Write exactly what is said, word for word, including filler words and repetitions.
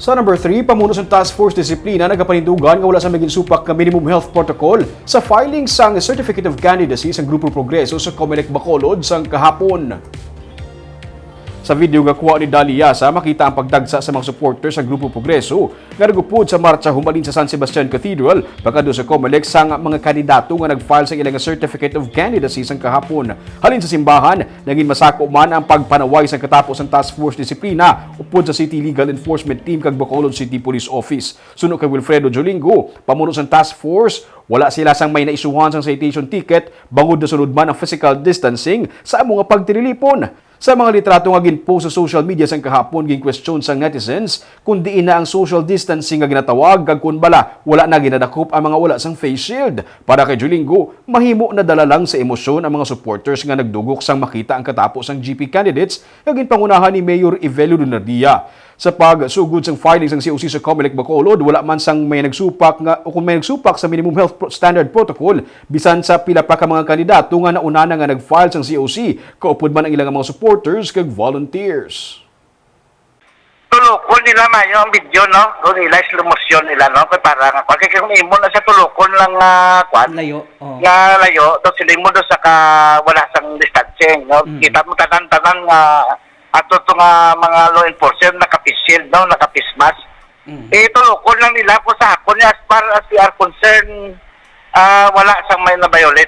Sa number three, pamuno sang Task Force Disiplina nagapanindugan nga wala sang may ginsupak nga minimum health protocol sa filing sang Certificate of Candidacy sang Grupo Progreso sa Comelec Bacolod sang kahapon. Sa video nga kuha ni Dali Yasa, makita ang pagdagsa sa mga supporters sa Grupo Progreso nga nagupod sa marcha humalin sa San Sebastian Cathedral pakadto sa Comelec sang mga kandidato nga nag-file sang ilang Certificate of Candidacy sang kahapon. Halin sa simbahan, naging masako man ang pagpanaway sang katapo sang Task Force Disiplina upod sa City Legal Enforcement Team kag Bacolod City Police Office. Suno kay Wilfredo Jolingo, pamuno sang task force, wala sila sang may naisuhan sang citation ticket bangod nasunod man ang physical distancing sa amo nga pagtililipon. Sa mga litrato nga ginpost sa social media sang kahapon, ginkwestiyon sang netizens kung diin na ang social distancing nga ginatawag kag kun bala wala na ginadakop ang mga wala sang face shield. Para kay Jolingo, mahimo nadala lang sa emosyon ang mga supporters nga nagdugok sang makita ang katapo sang G P candidates nga ginpangunahan ni Mayor Evelio Lunardia. Sa pagsugod sang filing sang C O C sa Comelec Bacolod, wala man sang may nagsupak nga o kung may nagsupak sa minimum health pro- standard protocol bisan sa pila pa ka mga kandidato nga nauna na nga nag-file sang C O C, kaupod man ang ilang mga supporters kag volunteers. Tulokon nila mayo ang video, no? Kung ila slow motion nila, no? Kay para nga kay kung imo na sa tulokon lang nga kwan, Layo. Oh. Nga layo, daw sila mo daw sa ka wala sang distancing, no? Kita mo tanan-tanan nga ato to nga mga law enforcer naka-face shield, no? Naka-face mask. Mm. Eh, tulokon lang nila po sa akon as far as we are concerned, ah, wala sang may na-violate.